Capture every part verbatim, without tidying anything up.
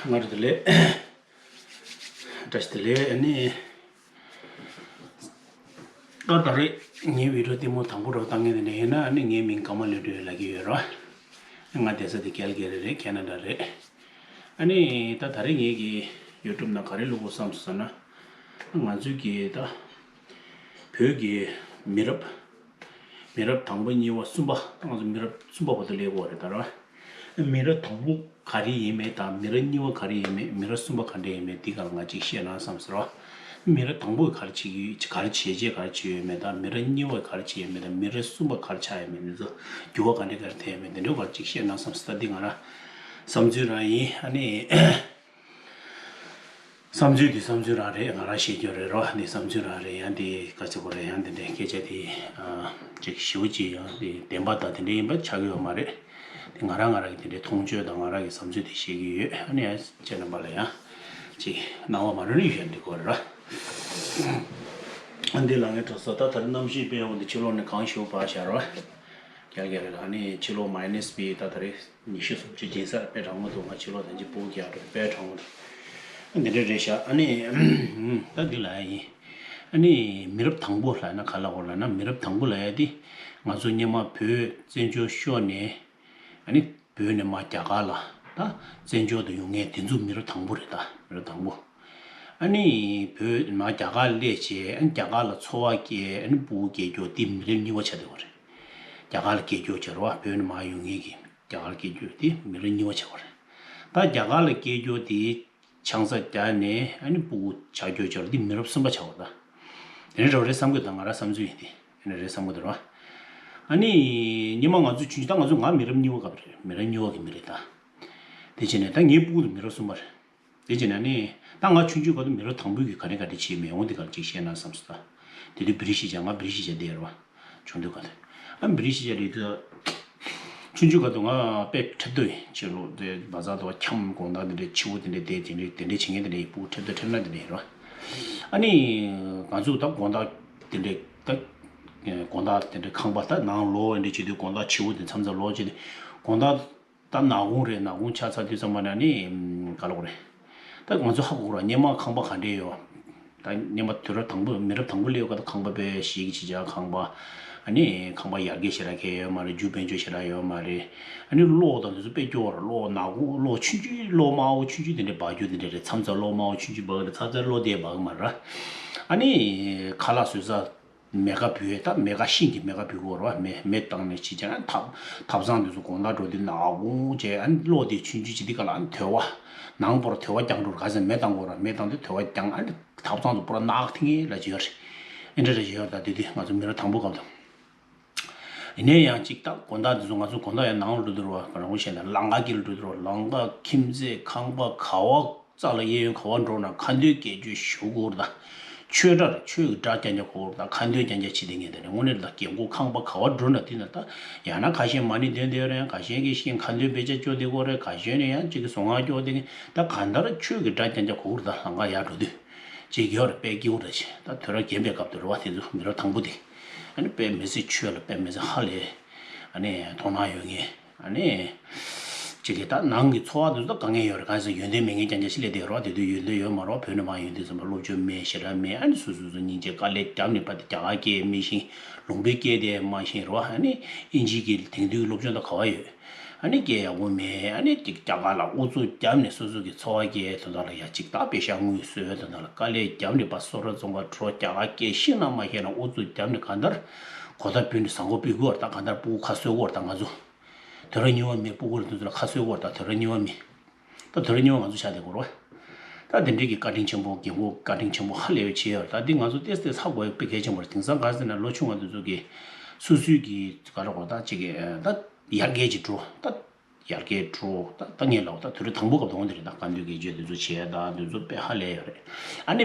སྔར་དེ་ལས། བཀྲ་ཤིས་བདེ་ལེགས། ཨ་ནི། ད་ད་རེས་ངའི་བི་ཌིའོ་ལྟད་མོ་དང་པོ་རོགས་བཏང་མཁན་དེ་འདྲ་ཡིན་ན། ཨ་ནི་ངའི་མིང་ཀརྨ་ལྷུན་གྲུབ་ལབ་ཀྱི་ཡོད་རོ། ང་བསྡད་ས་དེ་ཀལ་གྷ་རི་རེད། ཁེ་ན་ཌ་རེད། ཨ་ནི་ད་ད་རེས་ངེད་ཀྱི་ཡུ་ཊུབ་ནང་ག་རེ་བླུག་དགོས་བསམ་སོང་ཟེར་ན། ང་ཚོའི་གི་ད་བོད་ཀྱི་མི་རབས། མི་རབས་དང་པོ་གཉིས་པ་གསུམ་པ། ང་ཚོ་མི་རབས་གསུམ་པ་བར་དུ་སླེབས་ཡོད་རེད་ད་ར། མི་རབས་དང་པོ་ག་རེ་ཡིན་མིན་དང་མི་རབས་གཉིས་པ་ག་རེ་ཡིན་མིན། མི་རབས་གསུམ་པ་ག་འདྲ་ཡིན་མིན། འདི་སྒང་ལ་ང་གཅིག་བཤད་ན་བསམ་སོང་ར། མི་རབས་དང་པོས་ག་རེ་བྱེད་ཀྱི་ཡོད། ག་རེ་བྱས་རྗེས་ག་རེ་བྱས་ཡོད་མེད་དང་། མི་རབས་གཉིས་པས་ག་རེ་བྱས་ཡོད་མེད་དང་། མི་རབས་གསུམ་པ་ག་རེ་ཆགས་ཡོད་མེད། འདི་ཚོ་འགྱུར་བ་ག་འདྲ་ག་རེ་ཐེབས་ཡོད་མེད། འདི་འདྲ་ག་རེ་གཅིག་བཤད་ན་བསམ་སོང་། ད་འདི་ང་རང་བསམ་ཚུལ་རང་ཡིན། ཨ་ནི། བསམ་ཚུལ་འདི་བསམ་ཚུལ་རང་རེད། ང་རང་བཤད་རྒྱུ་རེད་རོ། འདི་བསམ་ཚུལ་རང་རེད། ཡང་འདི་ག་ཚོད་གོ་རེད། ཡང་འདི་འདྲའི་སྐད་ཆ་འདི་ཨ་ཅིག་ཞེ་པོ་ཅིག་ཡང་འདི་བདེན་པ་དང་དེ་འདྲ་ཡིན་པ་ཆགས་ཀྱི་ཡོད་མ་རེད། འདི་ང་རང་ང་རང་གི་དེ་འདྲའི་མཐོང་ཆོས་དང་ང་རང་གི་བསམ་ཚུལ་དེ་བཤད་ཀྱི་ཡོད། ཨ་ནི་ཡང་ཁྱེད་རྣམ་པ་ལ་ཡང་ཅིག་སྣང་བ་མ་རུང་རིགས་ཡོད་འདི་གོ་རེད་ར། ཨ་འདི་ལ་ངས་གྲོགས་ཚོ། ད་ད་རེས་གནམ་གཤིས་དཔེ་ཡག་པོ་འདུག་ཕྱི་ལོགས་ནས་གངས་ཤུགས་བབས་བཞག་རོ། རྒྱལ་རྒྱལ་རེད། ཨ་ནི་ཕྱི་ལོགས་མའི་ནས་པི་ད་ད་རེས་ཉི་ཤུ་སུམ་ཅུ་ཡིན་ས་རེད། དཔེ་གྲང་མོ་འདུག་ང་ཕྱི་ལོགས་ད་ཅི་སྤུ་གུ་རྒྱག་འགྲོ། དཔེ་གྲང་མོ་འདུག་འདི་འདྲ་རེད་ཤག་ཨ་ནི་ད་འདི་ལ་ཡིན། ཨ་ནི་མི་རབས་དང་པོ་ལབ་ན་ག་ལབ་དགོས་ལབ་ན། མི་རབས་དང་པོ་ལབ་ཡ་དེ་ང་ཚོ་སྔོན་མ་བོད་བཙན་བྱོལ་ཤོར་ནས། ཨ་ནི་བོད་ནས་མར་རྒྱ་གར་ལ་ད་བཙན་བྱོལ་དུ་ཡོང་མཁན་དེ་ཚོ་མི་རབས་དང་པོ་རེད། ད་མི་རབས་དང་པོ། ཨ་ནི་བོད་མར་རྒྱ་གར་སླེབས་བྱས། ཨ་ནི་རྒྱ་གར་ལ་འཚོ་བ་སྐྱེལ། ཨ་ནི་སྤུ་གུ་སྐྱེ་རྒྱུ་དེ་མི་རབས་གཉིས་པ་ཆགས་བསྡད་པ་རེད། རྒྱ་གར་ལ་སྐྱེ་རྒྱུ་བྱས་རོ། བོད་ནས་མར་ཡོང་མཁན་གྱི་རྒྱ་གར་ལ་སྐྱེ་རྒྱུ་དེ་མི་རབས་གཉིས་པ་ཆགས་པ་རེད། ད་རྒྱ་གར་ལ་སྐྱེ་རྒྱུ་དེ་ཆང་ས་བརྒྱབ་ནས། ཨ་ནི་སྤུ་གུ་ཆགས་རྒྱུ་བྱས་རོ། དེ་མི་རབས་གསུམ་པ་ཆགས་པ་རེད། ད་དེ་འདྲ་རེད་བསམ་གྱི་འདུག་ང་རང་བསམ་ཚུལ་ཡིན་ཏེ། དེ་འདྲ་རེད་བསམ་གྱི་འདུག་རོ། ཨ་ནི་སྔོན་མ་ང་ཚོ་ཆུང་ཆུང་། ད་ང་ཚོ་ང་མི་རབས་གཉིས་པ་སྐབས་རེད། མི་རབས་གཉིས་པ་གི་མི་རེད་ད། དེ་བྱས་ནས་ད་ངའི་སྤུ་གུ་དེ་མི་རབས་གསུམ་པ་རེད། དེ་བྱས་ནས་ནི་ད་ང་ཆུང་ཆུང་སྐབས་དུ་མི་རབས་དང་པོའི་གི་ག་རེ་ག་རེ་བྱས་མེད། འོང་དེ་ག་ཅིག་བཤད་ན་བསམ་སོང་ད། དེ་དུས་བི་རི་ཤི་ཅ། ང་བི་རི་ཤི་ཅ་དེ་རེད་བ། ཆུང་དུས་སྐབས་དུ། ཨ་བི་རི་ཤི་ཅ་རེད་དུས། ཆུང་ཆུང་སྐབས་དུ་ང་དཔེ་འཁྲབ་སྟོན་ཡིན། ཕྱི་ལོགས་དེ་བ་ཛར་དུ་འཁྱམ། དགོང་དག་དེ་འདྲའི་ཕྱི་པོ་དེ་འདྲའི་དེ་དེ་འདྲའི་དེ་འདྲའི་བྱེད་མཁན་དེ་འདྲའི་ཡིན། སྤུ་གུ་འཁྲབ་སྟོན་འཁྲབ་ན་དེ་འདྲའི་ཡིན་རེད་བ། ཨ་ནི་ང་ཚོ་ད་དགོང་དག་དེ་འདྲའི་ད་དགོང་དག་དེ་འདྲའི་ཁང་པ་ད་ནང་ལོགས་འདྲ་བྱེད་དུས། དགོང་དག་ཕྱི་པོ་དེ་མཚམས་མཚམས་ལོགས་བྱེད་དུས། དགོང་དག་ད་ནག་ཁུང་རེད། ནག་ཁུང་ཆགས་ཚར་དུས་ཙམ་པ་ན་ནི། ག་ལབ་དགོས་རེད། ད་ང་ཚོ་ཧ་གོ་ར། སྔོན་མ་ཁང་པ་ག་འདྲས་ཡོད། ད་སྔོན་མ་དུས་རབས་དང་པོ། མི་རབས་དང་པོ་སླེབས་སྐབས་ད་ཁང་པ་དཔེ་ཞིག་ཅིག་བྱས། ཁང་པ། ཨ་ནི་ཁང་པ་ཡར་རྒྱས་ཞེ་དྲག་གང་ཡོད་མ་རེད། རྒྱུ་དཔལ་འབྱོར་ཞེ་དྲག་ཡོད་མ་རེད། ཨ་ནི་གློག་དང་དེ་ཚོ་དཔེ་སྐྱོ་བ་རེད། གློག་ནག་ཁུང་གློག་ཆུང་ཆུང་། གློག་དམར་པོ་ཆུང་ཆུང་དེ་འདྲས་འབར་རྒྱུ་དེ་འདྲས་རེད། མཚམས་མཚམས་གློག་དམར་པོ་ཆུང་ཆུང་འབར་གི་རེད། མཚམས་མཚམས་གློག་དེ་འབར་གི་མ་རེད། ཨ་ནི་ཁ་ལག་བཟོ་ས། མེ་ཁ་བུད། ད་མེ་ཁ་ཤིང་གི་མེ་ཁ་བུད་དགོས་རེད་བ། མེ་མེ་བཏང་ནས་ཅི་བྱས་ན། ཐབ་ཐབ་ཚང་དེ་ཚོ་དགོང་དག་འགྲོ་དུས་ནག་ཁུང་བྱས། ཨ་ནི་གློག་དེ་ཆུང་ཆུང་བྱས་དུས་སྒང་ལ། ཨ་ནི་དུ་བ། ནང་པོར་དུ་བ་རྒྱག་འགྲོ་རེད། ག་ཟེར། མེ་བཏང་དགོས་རེད། མེ་བཏང་དུས་དུ་བ་རྒྱག་ཨ་ནི་ཐབ་ཚང་དུ་པུ་ར་ནག་ཐིང་ངེ་ལ་བྱེད་ཡོད་རེད། ཨེ་འདྲ་རེ་བྱེད་ཡོད་རེད། ད་དེ་དུས་ང་ཚོ་མི་རབས་དང་པོ་སྐབས་དུ། ཡིན་ན་ཡང་ཅིག་ད་དགོང་དག་དེ་ཚོ་ང་ཚོ་དགོང་དག་ཡང་ནང་ལ་འགྲོ་དུས་རེད་བ། རང་དབང་ཤེས་ན་ལམ་ཁ་དཀྱིལ་ལ་འགྲོ་དུས་རེད་བ། ལམ་ཁ། ཁྱིམ་མཚེས། ཁང་པ། ག་བ། རྩ་ལ་གཡས་གཡོན་ག་བ་འགྲོ་ན་ཁ་འདོན་སྐད་རྒྱག་ཞུ་དགོས་རེད་ད། ཆོས་སྒྲ་རེད། ཆོས་ཀྱི་སྒྲ་རྐྱང་རྐྱང་གོ་དགོས་རེད་ད། ཁ་འདོན་རྐྱང་རྐྱང་བྱེད་བསྡད་མཁན་དེ་རེད། དངོས་གནས་ད་རྒན་གོག་ཁང་པ་ག་བ་འགྲོ་ན་དེ་ན་ད། ཡང་ན་ཁ་ཤས་མ་ཎི་འདོན་བསྡད་ཡོད་རེད། ཁ་ཤས་ཀྱིས་ཤིང་ཁ་འདོན་དཔེ་ཆ་སྐྱོར་བསྡད་ཀྱི་ཡོད་རེད། ཁ་ཤས་ནས་ཡང་གཅིག་གིས་གཟུངས་སྔགས་སྐྱོར་བསྡད་མཁན། ད་གང་ལྟར་ཆོས་ཀྱི་སྒྲ་རྐྱང་རྐྱང་གོ་དགོས་རེད་ད། ལམ་ཁ་ཡར་འགྲོ་དུས་ཅིག་ཡོད་རེད། དཔེ་སྐྱིད་པོ་རེད་ཅེས། ད་དུས་རབས་རྒན་པའི་སྐབས་དུ་རེད་བ། དེ་ཚོ་མི་རབས་དང་པོ་དེ། ཨ་ནི་དཔེ་མི་ཚེ་ཆོས་ལ་དཔེ་མི་ཚེ་ཧ་ལས། ཨ་ནི་དོ་སྣང་ཡོད་མཁན། ཨ་ནི་གཅིག་གིས་ད་ནང་གི་འཚོ་བ་དེ་ཚོ་ད་དཀའ་ངལ་ཡོད་རེད། གང་ཟེར་ཡོན་ཏན་མེད་མཁན་རྐྱང་རྐྱང་ཞིག་སླེབས་བསྡད་རོགས། དེ་དུས་ཡོན་ཏན་ཡོད་མ་རེད། བོད་ནས་མར་ཡོང་དུས་ཙམ་པ་སློབ་སྦྱོང་མེད། ཞེ་དྲག་མེད། ཨ་ནི་སོ་སོ་སོ་སྙིང་རྗེ་དཀའ་ལས་བརྒྱབ་ནས་ཕར་དེ་རྒྱ་གར་སྐད་མི་ཤེས། ལུང་པའི་སྐད་དེ་མ་ཤེས་རོགས། ཨ་ནི་ཨིན་ཇིའི་སྐད། དེང་དུས་ཀྱི་སློབ་སྦྱོང་ད་ག་བ་ཡོད། ཨ་ནི་སྐད་ཡག་པོ་མེད། ཨ་ནི་ཅིག་རྒྱ་གར་ལ་ཨུ་ཚུགས་བརྒྱབ་ནས་སོ་སོ་གི་འཚོ་བ་སྐྱེལ་དོན་དག་ལ། ཡ་གཅིག་ད་པེ་ཤ་དངུལ་གསོད་དོན་དག་ལ། དཀའ་ལས་བརྒྱབ་ནས་ཕར་སོ་ཊ་རྫོང་ཁ་འགྲོ། རྒྱ་གར་སྐད་ཤེས་ན་མ་ཤེས་ན་ཨུ་ཚུགས་བརྒྱབ་ནས་གང་ལྟར་གོ་ཐག་ཕུལ་ནས་བཟང་པོ་ཕུལ་དགོས་རེད་ད། གང་ལྟར་སྤུ་གུ་ཁ་གསོ་དགོས་རེད་ད། ང་ཚོ་དུས་རབས་རྙིང་བ་མི་སྤུ་གུ་རེད། དེ་ཚོ་ལ་ཁ་གསོ་དགོས་རེད་ད། དུས་རབས་རྙིང་བ་མི། ད་དུས་རབས་རྙིང་བ་ང་ཚོ་ཆགས་བསྡད་ཀྱི་ཡོད་རེད་བ། ད་དེ་འདྲའི་གི་བཀའ་དྲིན་ཆེན་པོ། རྒན་གོག་བཀའ་དྲིན་ཆེན་པོ་ཧ་ལས་པའི་ཆེ་ཡོད་རེད། ད་འདི་ང་ཚོ་ཏོག་ཙམ་ཧ་གོ་ཡ་དཔེ་གལ་ཆེན་པོ་རེད། དེང་སང་ག་རེ་ཟེར་ན་ལོ་ཆུང་བ་དེ་ཚོ་གིས་སོ་སོའི་གི་ག་རེ་གོ་ད་ཅིག་གི་ད་ཡར་རྒྱས་ཅིག་འགྲོ། ད་ཡར་རྒྱས་འགྲོ། ད་ད་ངས་ལབ་ད་དུས་རབས་དང་པོ་སྐབས་དང་པོ་དེ་རེད། ད་བཀའ་འདུས་དགེ་ཆོས་དེ་ཚོ་བྱས། ད་དེ་ཚོ་དཔེ་ཧ་ལས་ཡོད་རེད། ཨ་ནི་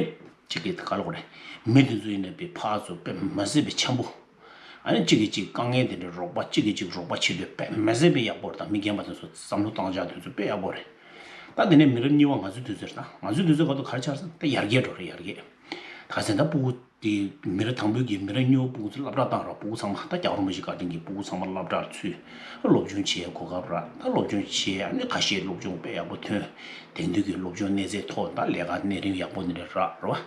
ཅིག་གི་ག་རེ་གོ་རེད། མི་དེ་ཚོ་ཡིན་ན་དཔེ་ཕར་ཚུར་དཔེ་མ་སྲིད་པའི་འཆམ་པོ། ཨ་ནི་གཅིག་གིས་གཅིག་དཀའ་ངལ་དེ་འདྲ་རོགས་པ། གཅིག་གིས་གཅིག་རོགས་པ་བྱེད་དུས་དཔེ་མི་སྲིད་པའི་ཡག་པོ་རེད། ད་མི་རྒན་པ་དེ་ཚོ་བསམ་བློ་བཏང་བྱ་དེ་ཚོ་དཔེ་ཡག་པོ་རེད། ད་དེ་ནས་མི་རབས་གཉིས་པ་ང་ཚོའི་དུས་ཚོད་རེད། ད་ང་ཚོའི་དུས་ཚོད་སྐབས་དུ་ག་རེ་ཆགས་སོང་། ད་ཡར་རྒྱས་འགྲོ་རེད། ཡར་རྒྱས། ག་ཟེར་ད་སྤུ་གུ་དེ་མི་རབས་དང་པོའི་གི་མི་རབས་གཉིས་པ་སྤུ་གུ་ཚོ་སློབ་གྲྭ་བཏང་རོགས། སྤུ་གུ་ཚང་མ་ད་རྒྱལ་བ་རིན་པོ་ཆེ་བཀའ་དྲིན་གྱིས་སྤུ་གུ་ཚང་མ་སློབ་གྲྭར་ཚུད། སློབ་སྦྱོང་བྱེད་གོ་སྐབས་རག་ད་སློབ་སྦྱོང་བྱེད་ཨ་ནི་ཁ་ཤས་སློབ་སྦྱོང་དཔེ་ཡག་པོ་ཐོན། དེང་དུས་ཀྱི་སློབ་སྦྱོང་གནས་ཚད་མཐོ། ད་ལས་ཀ་གནས་རིམ་ཡག་པོ་འདི་འདྲ་རག་རེད་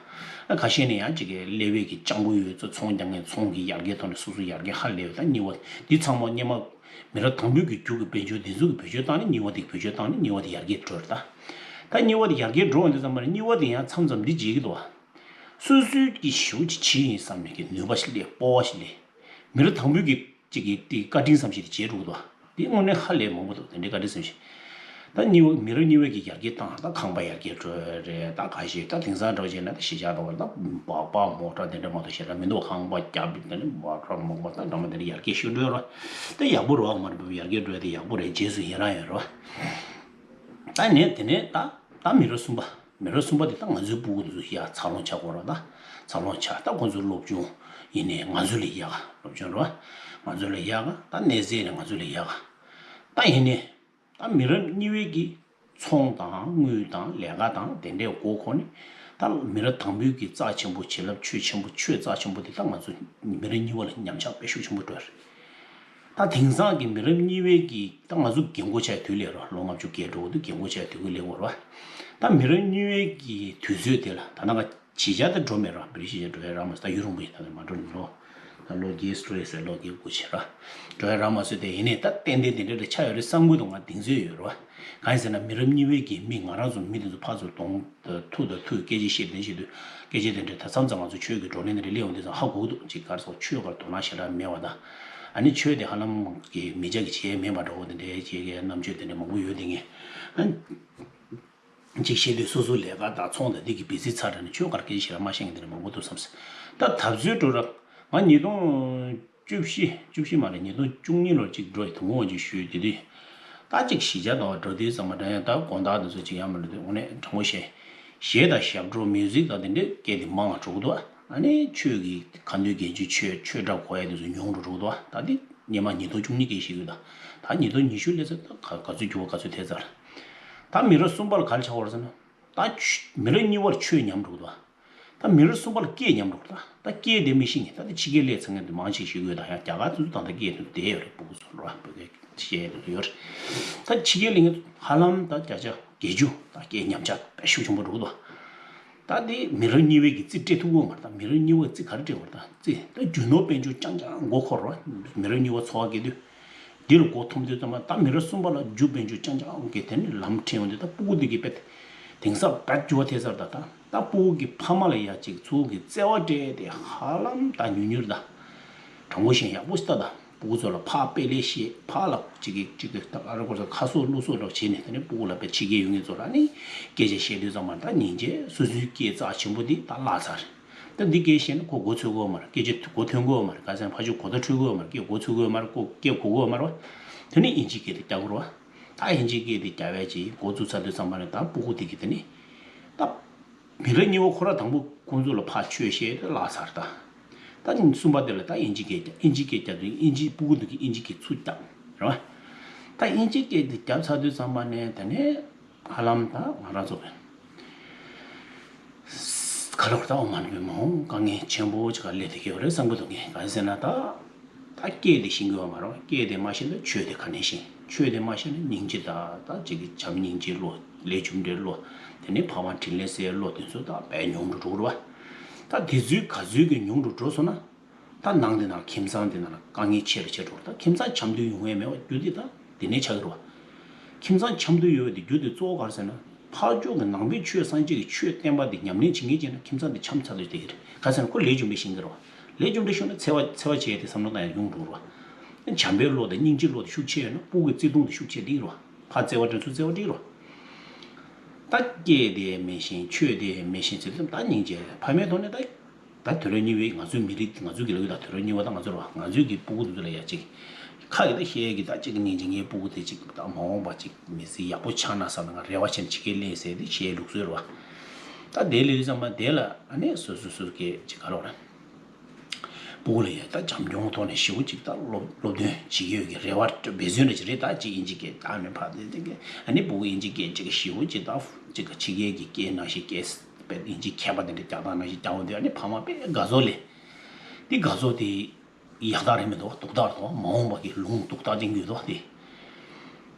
བ། ཨ་ཁ་ཤས་ནས་ཡང་ཅིག་གི་ཀླད་པའི་གི་སྤྱང་པོ་ཡོད་ཚོ་ཚོང་རྒྱག་མཁན་ཚོང་གི་ཡར་རྒྱས་ཐོག་ནས་སོ་སོ་ཡར་རྒྱས་ཧ་ལས་ཡོད། ད་གཉིས་པ་འདི་ཚང་མ་སྔོན་མ་མི་རབས་དང་པོའི་གི་རྒྱུགས་ཀྱི་དཔལ་འབྱོར་འདི་ཚོ་གི་བེད་སྤྱོད་བཏང་ནས་གཉིས་པ་འདི་གི་བེད་སྤྱོད་བཏང་ནས་གཉིས་པ་འདི་ཡར་རྒྱས་འགྲོ་རེད་ད། ད་གཉིས་པ་འདི་ཡར་རྒྱས་འགྲོ་འོང་དུས་ཙམ་པ་ནས་གཉིས་པ་འདི་ཡང་མཚམས་མཚམས་འདི་བརྗེད་ཀྱི་འདུག་བ། སོ་སོའི་གི་ཞེ་པོ་ཅིག་བྱས་ཡིན་བསམ་ནས་གི་ནུས་པ་ཞིག་སླེབས། སྤོབས་པ་ཞིག་སླེབས། མི་རབས་དང་པོའི་གི་ཅིག་གི་དེ་བཀའ་དྲིན་བསམ་བཞིན་དེ་བྱས་འགྲོ་གི་འདུག་བ། དེ་དངོས་གནས་ཧ་ལས་མང་པོ་འདུག་དེ་འདྲའི་བཀའ་དྲིན་བསམ་བཞིན། ད་གཉིས་པ་མི་རབས་གཉིས་པའི་གི་ཡར་རྒྱས་བཏང་། ད་ཁང་པ་ཡར་རྒྱས་འགྲོ་རེད། ད་ག་ཞིག་ད་དེང་སང་འདྲ་བོ་བྱས་ན་ད་གཞིས་ཆགས་དང་པོ་ད་སྦག་སྦག་མོ་ཊ་དེ་འདྲ་མ་གཏོགས་ཞེ་དྲག་མི་འདུག་ཁང་པ་རྒྱབ་དེ་འདྲ་སྦག་སྦག་མོ་ཊ་འདྲ་མ་དེ་འདྲ་ཡར་རྒྱས་ཤུགས་འགྲོ་ར། ད་ཡག་པོ་རེད་བ། མ་རེད་པ། ཡར་རྒྱས་འགྲོ་ཡ་དེ་ཡག་པོ་རེད། རྗེས་སུ་ཡི་རང་ཡོད་རེད་བ། ད་ནས་དེ་ནས་ད་ད་མི་རབས་གསུམ་པ། མི་རབས་གསུམ་པ་དེ་ད་ང་ཚོའི་སྤུ་གུ་དེ་ཚོ་ཡར་འཚར་ལོངས་ཆགས་དགོས་ར། ད་འཚར་ལོངས་ཆགས། ད་ཁོང་ཚོའི་སློབ་སྦྱོང་ཡིན་ནའི་ང་ཚོ་ལས་ཡག་ག་སློབ་སྦྱོང་ར། ང་ཚོ་ལས་ཡག་ག་ད་གནས་ཚད་ནས་ང་ཚོ་ལས་ཡག་ག་ད་ཡིན་ནའི་ད་མི་རབས་གཉིས་པའི་གི་ཚོང་དང་དངུལ་དང་ལས་ཀ་དང་དེ་འདྲའི་མགོ་འཁོར་ནས། ད་མི་རབས་དང་པོའི་གི་རྩ་ཆེན་པོ། བྱིན་རླབས་ཆོས་ཆེན་པོ། ཆོས་རྩ་ཆེན་པོ་དེ་ད་ང་ཚོ་མི་རབས་གཉིས་པ་ལ་ཉམས་ཆག་དཔེ་ཤུགས་ཆེན་པོ་འགྲོ་རེད། ད་དེང་སང་གི་མི་རབས་གཉིས་པའི་གི་ད་ང་ཚོ་རྒན་གོག་ཆགས་དུས་ལས་རོ། ལོ་ལྔ་བཅུ་བརྒལ་འགྲོ་གི་འདུག་རྒན་གོག་ཆགས་དུས་ཀྱི་ལས་འོར་བ། ད་མི་རབས་གཉིས་པའི་གི་དུས་ཚོད་དེ་ལ་ད་ནང་གཞིས་ཆགས་དེ་འགྲོ་མེད་ར། བི་རི་ཤི་ཆགས་འགྲོ་ཡ་རག་མ་སོང་། ད་ཡུན་རིང་པོ་ཡིན། ད་ནས་མ་འགྲོ་ནི་ལོ། ད་ལོ་བརྒྱད་སྤྲོ་ཡ་ཟེར། ལོ་བརྒྱད་དགུ་བྱས་ར། འགྲོ་ཡ་རག་མ་སོང་། དེ་ཡིན་ནའི་ད་ཏན་ཏན་དེ་འདྲ་འདྲ་ཆགས་ཡོད་རེད་བསམ་གི་འདུག་ང་གདེང་ཚོད་ཡོད་རེད་བ། གང་ཡིན་ཟེར་ན་མི་རབས་གཉིས་པའི་གི་མི། ང་རང་ཚོ་མི་དེ་ཚོ་ཕར་ཚུར་གདོང་ཐུག་དང་ཐུག་སྐད་ཆ་བཤད་དེ་བཤད་དུས་སྐད་ཆ་དེ་འདྲ་ད་མཚམས་མཚམས་ང་ཚོ་ཆོས་ཀྱི་བགྲོ་གླེང་དེ་འདྲ་སླེབས་ཡོང་དུས་ཙང་ཧ་གོ་གི་འདུག་ཅིག་ག་རེ་ཟེར། ཆོས་སྒང་དོ་སྣང་ཞེ་དྲག་མེད་པ་དང་། ཨ་ནི་ཆོས་དེ་ཧ་ལམ་གི་མི་སྐྱ་གི་བྱེད་ཡས་མེད་པ་འདྲ་བོ་དེ་འདྲའི་བྱེད་ཀྱི་རྣམ་དཔྱོད་དེ་འདྲ་མང་པོ་ཡོད་དེ། ངས་ཨ་ཅིག་བཤད་དུས་སོ་སོ་ལས་ཀ་དང་ཚོང་དང་དེ་གི་བི་ཟི་ཚ་དྲགས་ནས་ཆོས་སྒང་སྐད་ཆ་ཞེ་དྲག་མ་བཤད་མཁན་དེ་འདྲ་མང་པོ་འདུག་བསམ་སོང་། ད་ད་གཟོད་འགྲོ་ར། ང་ཉིས་སྟོང་བཅུ་བཞི། བཅུ་བཞི་མ་རེད། ཉིས་སྟོང་བཅུ་གཉིས་ལོར་ཅིག་འགྲོ་ཡི། དུས་འཁོར་དབང་ཆེན་ཞུས་དེ་དུས། ད་ཅིག་གཞིས་ཆགས་དང་འགྲོ་དུས་ཙམ་པ་འདྲ་ཡང་ད་དགོང་དག་དེ་ཚོ་ཅིག་ཡང་མ་འགྲོ་དུས་དངོས་གནས་དྲང་པོ་བཤད། གཞས་དང་ཞབས་བྲོ། མིའུ་ཟིག་དང་དེ་འདྲའི་སྐད་དེ་མང་བ་འགྲོ་གི་འདུག་ཨ་ནི་ཆོས་ཀྱི་ཁ་འདོན་གྱི་ཆོས་ཆོས་འཁྲབ་གོ་ཡ་དེ་ཚོ་ཉུང་རུ་འགྲོ་གི་འདུག་ད་འདི་སྔོན་མ་ཉིས་སྟོང་བཅུ་གཉིས་སྐད་བཤད་གི་འདུག་ད་ད་ཉིས་སྟོང་ཉི་ཤུ་སླེབས་ཚར། ད་ག་ག་ཚོད་འགྱུར་བ་ག་ཚོད་ཐེབས་ཚར། ད་མི་རབས་གསུམ་པ་ལ་ག་རེ་ཆགས་པ་རེད་ཟེར་ན། ད་ཆོས་མི་རབས་གཉིས་པར་ཆོས་ཉམས་འགྲོ་གི་འདུག་ད་མི་རབས་གསུམ་པ་ལ་སྐད་ཉམས་འགྲོ་གི་འདུག་ད་སྐད་དེ་མི་ཤེས་མཁན། ད་ལྟ་ཕྱི་རྒྱལ་སླེབས་ཚར་མཁན་དེ་མང་ཆེ་ཤོས་ཡོད། ད་ཡང་རྒྱ་གར་ཚོ་ད་ལྟ་སྐད་དེ་བསྡད་ཡོད་རེད། སྤུ་གུ་ཚོ་རེད་བ། བོད་སྐད་བཤད་ཡོད་རེད། ད་ཕྱི་རྒྱལ་ཡོད་རེད། ཧ་ལམ་ད་བརྒྱ་ཆ་བརྒྱད་ཅུ་ད་སྐད་ཉམས་ཆག་དཔེ་ཤུགས་ཆེན་པོ་འགྲོ་གི་འདུག་ད་དེ་མི་རབས་གཉིས་པའི་གི་རྩིས་སྤྲད་ཐུབ་ཀྱི་ཡོད་མ་རེད། ད་མི་རབས་གཉིས་པའི་རྩིས་ག་རེ་སྤྲད་ཡོད་རེད། ད་རྩིས་ད་རྒྱུ་ནོར་དཔལ་འབྱོར་རྐྱང་རྐྱང་མགོ་འཁོར་རེད་བ། མི་རབས་གཉིས་པ་འཚོ་བ་སྐྱེལ་དུས། འདི་ལ་མགོ་འཐོམ་དུས་ཙམ་པ་ད་མི་རབས་གསུམ་པ་ལ་རྒྱུ་དཔལ་འབྱོར་རྐྱང་རྐྱང་གི་དེ་ནས་ལམ་ཁྲིད་ཡོང་དུས། ད་སྤུ་གུ་འདི་གི་དཔེ་དེང་སང་དཔེ་འགྱུར་བ་ཐེབས་ཚར། ད་ད་ད་སྤུ་གུ་གི་ཕ་མ་ལ་ཡ་ཅིག་ཚུར་གི་བརྩེ་བ་སྤྲད་དེ་ཧ་ལམ་ད་ཉུང་ཉུང་རེད། ད་དྲང་པོ་བཤད་ཡག་པོ་ཞིག་ལྟ། ད་སྤུ་གུ་ཚོ་ལ་ཕར་དཔེ་ལེགས་བཤད། ཕར་ལ་ཅིག་གི་ཅིག་གི་ད་ཨ་ར་སྐོར་ཚོ་ཁ་གསོ་བློ་གསོ་འདྲ་བྱས་ནས། དེ་ནས་སྤུ་གུ་ལ་དཔེ་ཕྱི་རྒྱལ་ཡོད་མཁན་ཚོ་ལ་ནི་སྐད་ཆ་བཤད་དུས་ཙམ་པ་ད་སྙིང་རྗེ། སོ་སོའི་སྐད་རྩ་ཆེན་པོ་འདི་ད་བརླག་ཚར། ད་འདི་སྐད་བཤད་ན་ཁོ་མགོ་ཚོས་ཀྱི་ཡོད་མ་རེད། སྐད་ཆ་མགོ་ཐོན་གྱི་ཡོད་མ་རེད། ག་ཚད་ཕར་ཕྱོགས་གོ་བརྡ་འཕྲོད་ཀྱི་ཡོད་མ་རེད། སྐད་མགོ་ཚོས་ཀྱི་ཡོད་མ་རེད། ཁོ་སྐད་གོ་གི་ཡོད་མ་རེད་བ། དེ་ནས་དབྱིན་ཇིའི་སྐད་དེ་རྒྱག་གི་རེད་བ། ད་དབྱིན་ཇིའི་སྐད་དེ་རྒྱག་པའི་ཅིག་འགོ་བཙུགས་ཚར་དུས་ཙམ་པ་ནས་ད་སྤུ་གུ་དེ་གི་དེ་ནི་ད་མི་རབས་གཉིས་པ་ཁོ་རང་དང་པོ་ཁོང་ཚོ་ལ་ཕར་ཆོས་བཤད་དེ་བརླག་ཚར། ད་ད་གསུམ་པ་དེ་ལ་ད་དབྱིན་ཇིའི་སྐད་རྒྱག་དབྱིན་ཇིའི་སྐད་རྒྱག་དུས་དབྱིན་ཇིའི་སྤུ་གུ་དེ་གི་དབྱིན་ཇིའི་སྐད་ཚུར་རྒྱག་རེད་བ། ད་དབྱིན་ཇིའི་སྐད་དེ་རྒྱབ་ཚར་དུས་ཙམ་པ་ནས་དེ་ནས་ཧ་ལམ་ད་ང་རང་ཚོ་གི་ག་ལ་བར་ད་འོ་མ་ནི་མ་འོང་དཀའ་ངལ་ཆེན་པོ་ཅིག་ག་སླེབས་བསྡད་ཀྱི་ཡོད་རེད་བསམ་གྱི་འདུག་ངས། གང་ཡིན་ཟེར་ན་ད་ད་སྐད་དེ་ཤེས་ཀྱི་ཡོད་མ་རེད། སྐད་དེ་མ་ཤེས་ན་ཆོས་དེ་ག་ནས་ཤེས། ཆོས་དེ་མ་ཤེས་ན་སྙིང་རྗེ་དང་ད་ཅིག་གི་བྱམས་སྙིང་རྗེ་བློ། ལས་རྒྱུ་འབྲས་བློ། དེ་ནས་ཕ་མ་དྲིན་ལན་གསལ་བློ། དེ་ཚོ་ད་དཔེ་ཉུང་དུ་འགྲོ་གི་རེད་བ། ད་དེ་ཚོའི་ག་ཚོད་ཀྱི་ཉུང་དུ་འགྲོ་སོང་ན། ད་ནང་དེ་ནང་ཁྱིམ་ཚང་དེ་ནང་ལ་དཀའ་ངལ་ཆེ་རུ་ཆེ་འགྲོ། ད་ཁྱིམ་ཚང་འཆམ་མཐུན་ཡོང་ཡས་མེད་པ་རྒྱུ་དེ་ད་དེ་ནས་ཆགས་ཀྱི་རེད་བ། ཁྱིམ་ཚང་འཆམ་མཐུན་ཡོད་པའི་དེ་རྒྱུ་དེ་གཙོ་བོ་ག་རེ་ཟེར་ན། ཕར་ཕྱོགས་ཀྱི་ནང་པའི་ཆོས་སངས་རྒྱས་ཀྱི་ཆོས་བསྟན་པ་དེ་ཉམས་ལེན་བྱེད་མཁན་བྱས་ན་ཁྱིམ་ཚང་དེ་འཆམ་ཚར་དུས་དེ་གི་རེད། ག་ཟེར་ན་ཁོ་ལས་རྒྱུ་འབྲས་ཤེས་ཀྱི་རེད་བ། ལས་རྒྱུ་འབྲས་ཤེས་ན་འཚེ་བ་འཚེ་བ་བྱས་ཏེ་བསམ་བློ་བཏང་ཡ་ཡོང་འགྲོ་རེད་བ། བྱམས་པའི་བློ་དང་སྙིང་རྗེའི་བློ་དེ་ཤུགས་ཆེ་ཡོད་ན་སྤུ་གུའི་བརྩེ་དུང་དེ་ཤུགས་ཆེ་འགྲིག་རེད་བ། ཕར་བརྩེ་བ་སྤྲད་ཚུར་བརྩེ་བ་འགྲིག་རེད་བ། ད་སྐད་དེ་མི་ཤེས། ཆོས་དེ་མི་ཤེས་ཟེར་དུས་ད་སྙིང་རྗེ་ཕ་མའི་ཐོག་ནས་ད། ད་དུས་རབས་གཉིས་པའི་ང་ཚོའི་མི་རིགས། ང་ཚོའི་གི་ལབ་ཡོད། ད་དུས་རབས་གཉིས་པ་ད་ང་ཚོ་རེད་བ། ང་ཚོའི་གི་སྤུ་གུ་དེ་ཚོ་ལ་ཡ་ཅིག་ཁ་གི་ད་བཤད་གི་ད་ཅིག་སྙིང་རྗེ། ངའི་སྤུ་གུ་དེ་ཅིག་ད་མ་འོངས་པ་ཅིག་མི་ཚེ་ཡག་པོ་ཆགས་ན་བསམ་ནས་ང་རེ་བ་བྱས་ནས་ཕྱི་རྒྱལ་སླེབས་ཟེར་ཏེ་བཤད་ལུགས་སྲོལ་རེད་བ། ད་དེ་ལས་དུས་ཙམ་པ་དེ་ལ་ཨ་ནི་སོ་སོ་སོ་སོ་གི་ཅིག་ག་རེ་རེད། སྤུ་གུ་ལ་ཡ་ད་བྱམས་སྐྱོང་ཐོག་ནས་ཞེ་པོ་ཅིག་ད་སློབ་སློབ་སྟོན་བྱེད་ཀྱི་ཡོད་ཀྱི་རེ་བ་འབད་བརྩོན་འདྲ་ཅིག་རེད། ད་ཅིག་དབྱིན་ཇི་སྐད་ད་ནས་ཕར་དེ་དེ་གི་ཨ་ནི་སྤུ་གུ་དབྱིན་ཇི་སྐད་ཅིག་ཞེ་པོ་ཅིག་ད་ཅིག་ཕྱི་རྒྱལ་གྱི་སྐད་ནང་བཞིན་སྐད། པའི་དབྱིན་ཇིའི་མཁས་པ་དེ་འདྲ་རྒྱག་སྟངས་ནང་བཞིན་རྒྱག་འོང་དུས། ཨ་ནི་ཕ་མ་དཔེ་དགའ་ཚོར་ལས། འདི་དགའ་ཚོར་དེ་ཡག་རྟགས་རེད་མི་འདུག་སྡུག་རྟགས་རེད་འདུག་མ་འོངས་པ་གི་ལུང་སྡུག་རྟགས་ཅན་གྱི་འདུག་དེ།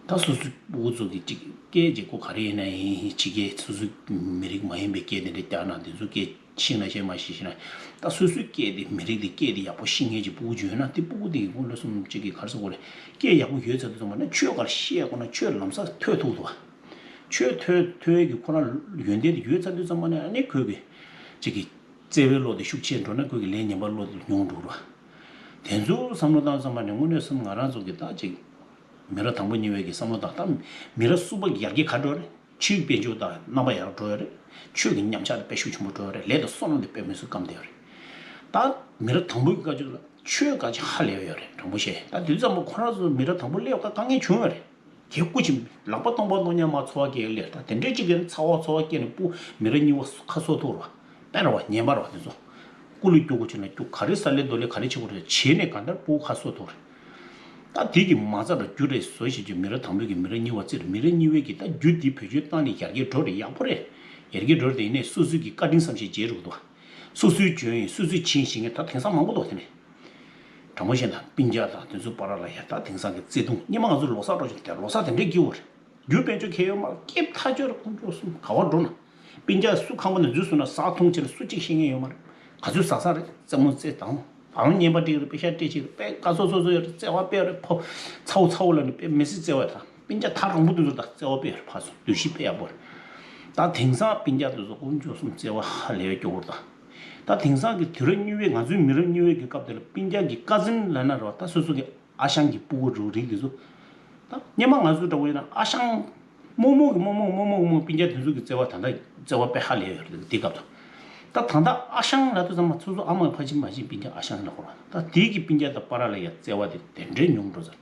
ད་སོ་སོའི་ཕྲུ་གུ་ཚོ་གི་ཅིག་སྐད་ཅིག་ཁོ་ག་རེ་ཡིན་ན་ཡིན། ཕྱི་སྐད། སོ་སོའི་མི་རིགས་མ་ཡིན་པའི་སྐད་དེ་འདྲ་རྒྱག་ན། དེ་ཚོ་སྐད་ཤེས་ན་ཤེས་མ་ཤེས་ཤེས་ན། ད་སོ་སོའི་སྐད་དེ། མི་རིགས་དེ་སྐད་དེ་ཡག་པོ་ཤེས་མཁན་ཅིག་ཕྲུ་གུ་བྱུང་ཡོད་ན། དེ་ཕྲུ་གུ་དེ་གི་སྐུ་ལ་སོམ་ཅིག་གི་ག་རེ་ཟེར་དགོས་རེད། སྐད་ཡག་པོ་ཡོད་ཚར་དུས་ཙམ་པ་ན་ཆོས་ག་རེ་བཤད་དགོས་ན་ཆོས་ལམ་སང་ཐོས་ཐུབ་འདུག་བ། ཆོས་ཐོས་ཐོས་ཀྱི་ཁོ་རང་ཡོན་ཏན་དེ་ཡོད་ཚར་དུས་ཙམ་པ་ན། ཨ་ནི་ཁོས་གི་ཅིག་གི་བརྩེ་བའི་བློ་དེ་ཤུགས་ཆེ་འགྲོ་ན། ཁོས་གི་ལས་ངན་པ་བློ་དེ་ཉུང་འགྲོ་ར། དེ་ཚོ་བསམ་བློ་བཏང་ཙམ་པ་ནས་དངོས་གནས་སེམས། ང་རང་ཚོ་གི་ད་ཅིག་མི་རབས་དང་པོ་གཉིས་པའི་གི་བསམ་བློ་དང་། ད་མི་རབས་གསུམ་པ་གི་ཡར་རྒྱས་ག་འགྲོ་རེད། ཕྱིའི་དཔལ་འབྱོར་དང་རྣམ་པ་ཡར་འགྲོ་ཡོད་རེད། ཆོས་ཀྱི་ཉམས་ཆག་དེ་དཔེ་ཤུགས་ཆེན་པོ་འགྲོ་ཡོད་རེད། ལས་དང་བསོད་ནམས་དེ་དཔེ་མི་སྲིད་སྐམ་བསྡད་ཡོད་རེད། ད་མི་རབས་དང་པོའི་གི་སྐབས་ཅིག་ལ་ཆོས་ག་ཅིག་ཧ་ལས་ཡོད་རེད། དྲང་པོ་བཤད། ད་དུས་ཙམ་པ་ཁོ་རང་ཚོ་མི་རབས་དང་པོ་སླེབས་སྐབས་དཀའ་ངལ་བྱུང་ཡོད་རེད། དེ་སྐུ་མཁྱེན། ལག་པ་སྟོང་པ་སྟོང་ཉག་མ་འཚོ་བ་སྐྱེལ་ལེ། ད་དེ་འདྲའི་ཅིག་གི་ཚ་བ་ཚོ་བ་སྐྱེལ་ནས་ཕྲུ་གུ་མི་རབས་གཉིས་པ་ཁ་གསོ་ཐུབ་ར། དཔེ་ར་བ་ངན་པ་ར་བ་དེ་ཚོ། སྐུ་ལུས་སྐྱོ་པོ་བྱས་ན་སྐྱོ། ག་རེ་ས་ལེ་རྡོ་ལེ་ག་རེ་བྱེད་དགོས་རེད། བྱས་ནས་གང་ལྟར་ཕྲུ་གུ་ཁ་གསོ་ཐུབ་རེད། ད་དེ་གི་མ་རྩ་ར་རྒྱུ་རེད་བཟོ་བྱེད་རྒྱུ། མི་རབས་དང་པོའི་གི་མི་རབས་གཉིས་པ་བརྩིས་ར། མི་རབས་གཉིས་པའི་གི་ད་རྒྱུ་དེ་བེད་སྤྱོད་བཏང་ནས་ཡར་རྒྱས་འགྲོ་རེད། ཡག་པོ་རེད། ཡར་རྒྱས་འགྲོ་རེད། དེ་ཡིན་ནས་སོ་སོའི་གི་བཀའ་དྲིན་བསམ་ཤེས་བྱེད་རུག་ཏུ། སོ་སོའི་འཇོན་ཡིན། སོ་སོའི་བྱིན་ཤེས་མཁན་ད་དེང་སང་མང་པོ་འདུག་དེ་ནས། དྲང་པོ་བཤད་ན་སྤུན་ཀྱག་དང་དེ་ཚོ་བར་ལ་ཡ་ད་དེང་སང་གི་བརྩེ་དུང་། སྔོན་མ་ང་ཚོ་ལོ་གསར་འགྲོ་ཆུང་དེ་ལོ་གསར་དེ་འདྲའི་སྐྱིད་པོ་རེད། རྒྱུ་དཔལ་འབྱོར་གང་ཡང་ཡོད་མ་རེད། སྐྱིད་ཐག་ཆོད་རེད། དཀོན་མཆོག་གསུམ་ག་བར་འགྲོ་ན། སྤུན་ཀྱག་སུ་ཁང་པ་ནང་འཛུལ་སོང་ན་ཟ་འཐུང་བྱས་ན་སུ་གཅིག་ཤེས་མཁན་ཡོད་མ་རེད། ག་ཚོད་ཟ་ས་རེད། རྩེད་མོ་རྩེ་དང་། བང་བརྙན་པ་སྒྲིག་རེད། པེ་ཤག་སྤྲད་ཅིག་རེད། པེ་དཀའ་ཚོགས་ཚོགས་ཚོད་ཡོད་རེད། བརྩེ་བ་དཔེ་རེད། ཕོ་ཚ་བོ་ཚ་བོ་ལ་ནི་དཔེ་མི་སྲིད་བརྩེ་བ་དང་། སྤུན་ཀྱག་ཐག་རིང་པོ་དེ་ཚོ་དང་བརྩེ་བ་དཔེ་ཡོད་རེད། ཕར་ཚུར་འདུ་ཤེས་དཔེ་ཡག་པོ་རེད། ད་དེང་སང་སྤུན་ཀྱག་དེ་ཚོ་དཀོན་མཆོག་གསུམ་བརྩེ་བ་ཧ་ལས་པའི་སྐྱོ་བོ་རེད། ད་ད་དེང་སང་གི་དུས་རབས་གཉིས་པའི། ང་ཚོའི་མི་རབས་གཉིས་པའི་གི་སྐབས་དེ་ལ་སྤུན་ཀྱག་གི་ཀ་ཟིན་ལབ་ན་རེད་བ། ད་སོ་སོ་གི་ཨ་ཞང་གི་ཕྲུ་གུ་རུ་རིགས་དེ་ཚོ། ད་སྔོན་མ་ང་ཚོ་འདྲ་བོ་ཡིན་ན་ཨ་ཞང་། རྨོ་མོ་གི་རྨོ་མོ་རྨོ་མོ་གི་རྨོ། སྤུན་ཀྱག་དེ་ཚོ་གི་བརྩེ་བ། ད་ལྟ་བརྩེ་བ་དཔེ་ཧ་ལས་ཡོད་རེད། དེ་སྐབས་དང་། ད་ད་ལྟ་ཨ་ཞང་ལབ་དུས་ཙམ་པ་སོ་སོ་ཨ་མ་ཕ་ཆེན་མ་ཆེན་སྤུན་ཀྱག་ཨ་ཞང་ལབ་དགོས་རེད། ད་དེ་གི་སྤུན་ཀྱག་དང་བར་ལ་ཡ་བརྩེ་བ་དེ་དེ་འདྲའི་ཉུང་འགྲོ་ཚར།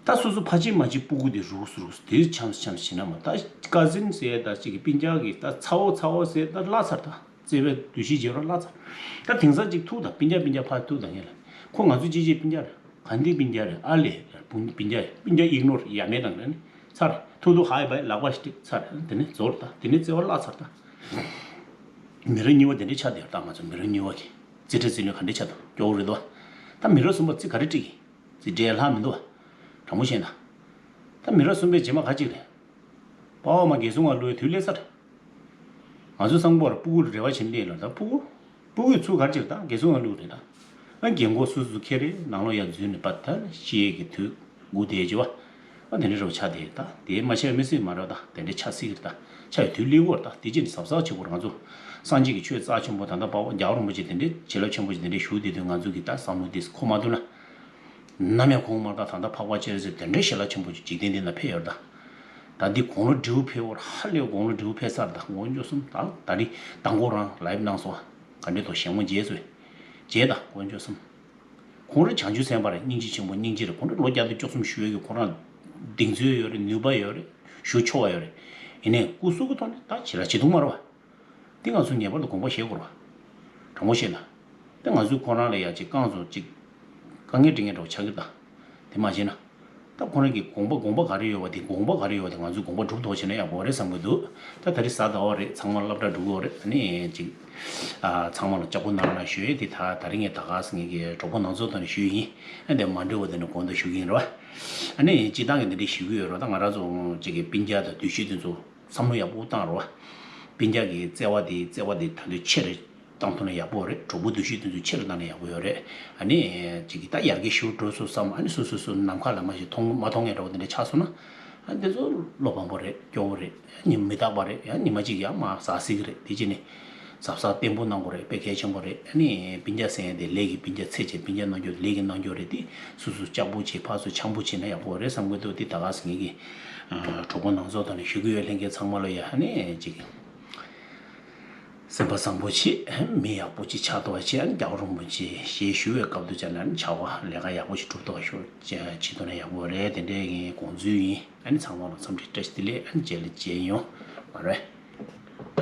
ད་སོ་སོ་ཕ་ཆེན་མ་ཆེན་ཕྲུ་གུ་དེ་རུག་སུ་རུག་སུ་དེ་འཆམ་འཆམ་བྱེད་ན་མ། ད་ཀ་ཟིན་ཟེར་ད་ཅིག་གི་སྤུན་ཀྱག་གི་ད་ཚ་བོ་ཚ་བོ་ཟེར་ད་བརླག་ཚར། ད་བརྩེ་བའི་འདུ་ཤེས་བརྗེ་རོགས་བརླག་ཚར། ད་དེང་སང་ཅིག་ཐུག་ད་སྤུན་ཀྱག་སྤུན་ཀྱག་ཕར་ཐུག་ད་ངེད་ལ། ཁོ་ང་ཚོ་ཅི་ཅིག་སྤུན་ཀྱག་རེད། ག་འདི་སྤུན་ཀྱག་རེད། ཨ་ལེ། སྤུན་སྤུན་ཀྱག་སྤུན་ཀྱག་ཨིག་ནོར་ཡ་མེད་དང་ལ་ནི་ཚར། ཐུག་ཐུག་ཧའི་བའི་ལག་པ་ཞིག་ཚར། དེ་ནས་ཛོར་ད། དེ་ནས་བརྩེ་བ་བརླག་ཚར་ད། མི་རབས་གཉིས་པ་དེ་འདྲའི་ཆགས་བསྡད་ཡོད། ད་ང་ཚོ་མི་རབས་གཉིས་པ་གི་རྩིས་ཁྲ་རྩིས་ལེན་ག་འདྲའི་ཆགས་འདུག་སྐྱོ་བོ་རེད་དོ། ད་མི་རབས་གསུམ་པ་རྩིས་ག་རེ་སྤྲད་གི། རྩིས་འབྲས་ལྷག་མི་འདུག་བ། དྲང་པོ་བཤད་ན། ད་མི་རབས་གསུམ་པའི་རྗེས་མ་ག་ཅིག་རེད། པ་ཕ་མ་རྒན་གསོ་ཁང་བླུགས་དུས་སླེབས་ཚར། ང་ཚོ་སང་པོར་ཕྲུ་གུར་རེ་བ་བྱེད་ལས་ལ། ད་ཕྲུ་གུ་ཕྲུ་གུས་ཚུར་ག་རེ་བྱེད་ད། རྒན་གསོ་ཁང་བླུགས་རེད་ད། ཨ་རྒན་གོག་སུ་སུ་ཁྱེར་རེད། ནང་ལོགས་ཡར་འཛུལ་ནས་པ་ད་ཤི་ཡས་ཀྱི་དུས་སྒུག་བསྡད་ཀྱི་བ། ཨ་དེ་འདྲ་རོ་ཆགས་བསྡད་ད། དེ་མ་བྱས་མི་སྲིད་མ་རེད་ད། དེ་འདྲ་ཆགས་སྲིད་ཀྱི་རེད་ད། ཆགས་ཡོད་དུས་སླེབས་དགོས་རེད་ད། དེ་རྗེས་ནས་གཟབ་གཟབ་བྱེད་དགོས་རེད། ང་ཚོ་སངས་རྒྱས་ཀྱི་ཆོས་རྩ་ཆེན་པོ་ད་ལྟ་པ་ཕ་རྒྱལ་བ་རིན་པོ་ཆེ་དེ་འདྲའི་བྱིན་རླབས་ཆེན་པོ་ཞིག་དེ་འདྲའི་བཞུགས་བསྡད་དུས་ང་ཚོ་གི་ད་བསམ་བློ་དེ་གོ་མ་ཐུབ་ན། ནམ་ཡང་གོང་མ་དང་ད་ལྟ་འཕགས་པ་སྤྱན་རས་གཟིགས་དེ་འདྲའི་ཞལ་ལག་ཆེན་པོ་ཅིག་འཇིག་རྟེན་འདི་ན་ཕེབས་ཡོད་རེད་ད། ད་འདི་དགུང་ལོ་བགྲེས་པོ་ཕེབས་པར་ཧ་ལས་དགུང་ལོ་བགྲེས་པོ་ཕེབས་ཚར་ད། དཀོན་མཆོག་གསུམ་ད་ད་རེས་མདང་དགོང་རང་ལའིབ་གནང་སོང་། ག་འདྲས་ཐོག་ཞལ་ངོ་མཇལ་སོང་། མཇལ་ད་དཀོན་མཆོག་གསུམ། ཁོང་རང་བྱང་ཆུབ་སེམས་དཔའ་རེད། སྙིང་རྗེ་ཆེན་པོ་སྙིང་རྗེ་རེད། ཁོང་རང་ལོ་བརྒྱ་དང་བཅུ་གསུམ་བཞུགས་ཡོད་ཀྱི། ཁོང་རང་གདེང་ཚོད་ཡོད་རེད། ནུས་པ་ཡོད་རེད། ཞུ་ཆོག་པ་ཡོད་རེད། ཡིན་ནའི་སྐུ་གཟུགས་ཀྱི་ཐོག་ནས་ད་ཞེ་དྲག་བྱེད་ཐུབ་མ་རེད་བ། འདི་ང་ཚོ་ངེས་པར་དུ་དགོངས་པ་བཞེས་དགོས་རེད་བ། དྲང་པོ་བཤད་ན། ད་ང་ཚོས་ཁོ་རང་ལ་ཡ་ཅིག་རྐང་བཙུགས་ཅིག་དཀའ་ངལ་འཕྲད་མཁན་འདྲ་བོ་ཆགས་ཀྱི་ད། དེ་མ་བྱས་ན། ད་ཁོ་རང་གི་དགོངས་པ་དགོངས་པ་ག་རེ་ཡོད་པ་དེ། དགོངས་པ་ག་རེ་ཡོད་པ་དེ་ང་ཚོས་དགོངས་པ་སྒྲུབ་ཐུབ་པ་བྱས་ན་ཡག་པོ་རེད་བསམ་གྱི་འདུག་ད་ད་རེས་གཟའ་ཟླ་བ་རེད། ཚང་མ་སློབ་གྲྭ་འགྲོ་གི་ཡོད་རེད། ཨ་ནི་ཅིག་ཨ་ཚང་མ་ལ་ལྕགས་པོ་གནང་རོགས་གནང་ཞུ་ཡས་དེ། ད་ད་རེས་ངས་ད་ག་སེ་ངེད་ཀྱི་གྲོགས་པོ་ནང་ཚོགས་ཐོག་ནས་ཞུ་ཡིན། ཨ་འདི་མ་འགྲོ་བ་དེ་ནས་གོང་དུ་ཞུ་གི་ཡིན་རེད་བ། ཨ་ནི་སྤྱིར་བཏང་གི་འདི་འདྲས་ཞུ་གི་ཡོད་རེད། ད་ང་རང་ཚོ་ཅིག་གི་སྤུན་ཀྱག་དང་དུས་ཤིག་དེ་ཚོ་བསམ་བློ་ཡག་པོ་བཏང་རོགས། སྤུན་ཀྱག་གི་བརྩེ་བ་དེ་བརྩེ་བ་དེ་ད་དུང་ཆེ་རུ་བཏང་ཐུབ་ན་ཡག་པོ་རེད། གྲོགས་པོ་འདུ་ཤེས་དེ་ཚོ་ཆེ་རུ་བཏང་ན་ཡག་པོ་ཡོད་རེད། ཨ་ནི་ཅིག་གི་ད་ཡར་རྒྱས་ཞུ་འགྲོ་སོང་བསམ། ཨ་ནི་སོ་སོ་སོ་ནམ་མཁའ་ལ་མ་ཞིག་མཐོང་མ་མཐོང་ངེས་འདྲ་བོ་དེ་འདྲ་ཆགས་སོང་ན། ཨ་འདི་ཚོ་བློ་ཕམ་པོ་རེད། སྐྱོ་བོ་རེད། ཉི་མ་མི་རྟག་པ་རེད། ཡང་ཉི་མ་གཅིག་ཡང་མ་ཟག་སྲིད་ཀྱི་རེད། དེ་ཅི་ནི་གཟབ་གཟབ་བརྟན་པོ་གནང་དགོས་རེད། དཔེ་གལ་ཆེན་པོ་རེད། ཨ་ནི་སྤུན་ཀྱག་ཟེར་ཡ་དེ་ལས་ཀྱི་སྤུན་ཀྱག་ཚེ་ཆེ་སྤུན་ཀྱག་གནང་རྒྱུ་ལས་ཀྱི་གནང་རྒྱུ་རེད། དེ་སོ་སོ་ལྕགས་པོ་བྱེད། ཕར་ཚུར་འཆམ་པོ་བྱེད་ན་ཡག་པོ་རེད་བསམ་གྱི་འདུག་དེ་ད་ག་སེ་ངེད་ཀྱི་གྲོགས་པོ་ནང་ཚོགས་ཐོག་ནས་ཞུ་གི་ཡོད། ལྷན་རྒྱས་ཚང་མ་ལ་ཡ་ཨ་ནི་ཅིག་སེམས་པ་བཟང་པོ་བྱེད། མི་ཡག་པོ་ཅིག་ཆགས་ཐུབ་པ་བྱེད། ཨ་ནི་རྒྱལ་བ་རིན་པོ་ཆེ་ཞེས་ཞུ་བའི་སྐབས་དུ་བྱས་ན་ཨ་ནི་བྱ་བ་ལས་ཀ་ཡག་པོ་ཞིག་སྒྲུབ་ཐུབ་པ་ཞུ་བྱེད་ཐུབ་ན་ཡག་པོ་རེད། དེ་འདྲའི་ངའི་དགོངས་ཚུལ་ཡིན། ཨ་ནི་ཚང་མ་ལ་འཚམས་འདྲི་བཀྲ་ཤིས་བདེ་ལེགས། ཨ་ནི་རྗེས་ལ་མཇལ་ཡོང་། མ་རེད།